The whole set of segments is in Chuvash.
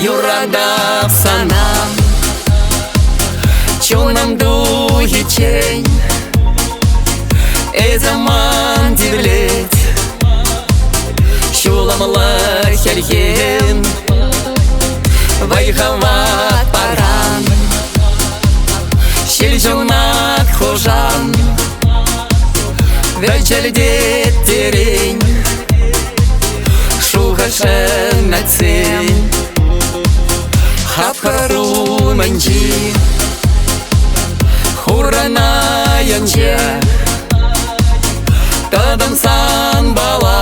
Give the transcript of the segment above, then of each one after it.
Юратап сана. Чунӑм тухиччен эсӗ ман тивлет. Ҫулӑмлӑ хӗлхем вӑй-хӑват паран. Ҫил ҫунат хушан вӗчӗлтеттерен шухӑш ӗмӗтсем хапхӑр умӗнчи хурӑн айӗнче тӑтӑм санпала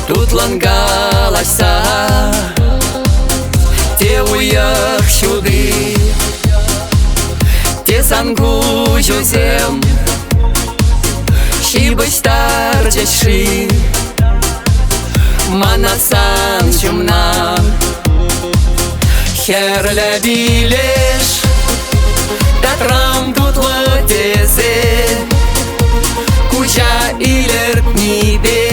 тутлӑн калаҫса. Те уйӑх ҫути, те сан куҫусем ҫыпӑҫтарчӗҫ-ши мана сан ҫумна? Хӗрлӗ пилеш татрам тутлӑ тесе куҫа илӗртнипе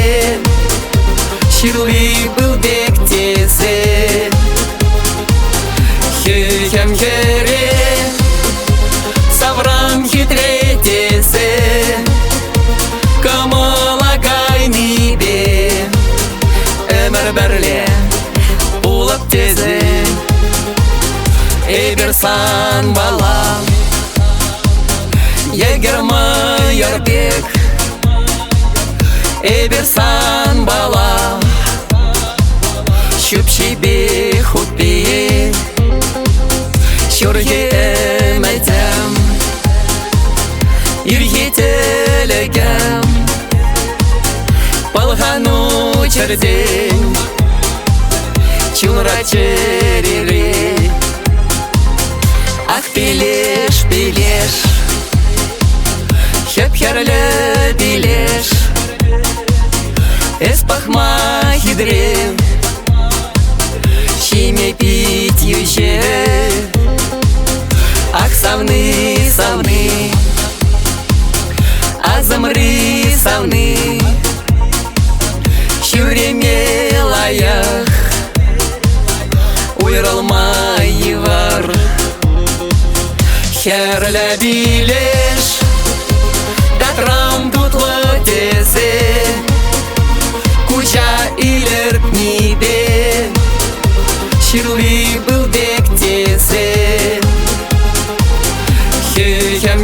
ҫырли пыл пек тесе хӗлхем хӗре саврам хитре тесе кӑмӑла кайнипе ӗмӗр пӗрле пулӑп тесе эпир санпала егер мӑйӑр пек эпир санпала ҫӳпҫипе хуппи ҫурхи ӗмӗтӗм ирхи тӗлӗкӗм пӑлхану чӗртен чунра чӗрере. Ах, пилеш, пилеш, хӗп-хӗрлӗ пилеш, эс пӑхма хитре, ҫиме пит йӳҫӗ. Ах, савни, савни, асӑмри савни, ҫӳреме лайӑх, уйрӑлма йывӑр. Хӗрлӗ пилеш татрам тутлӑ тесе куҫа илӗртнипе ҫырли пыл пек тесе хӗлхем.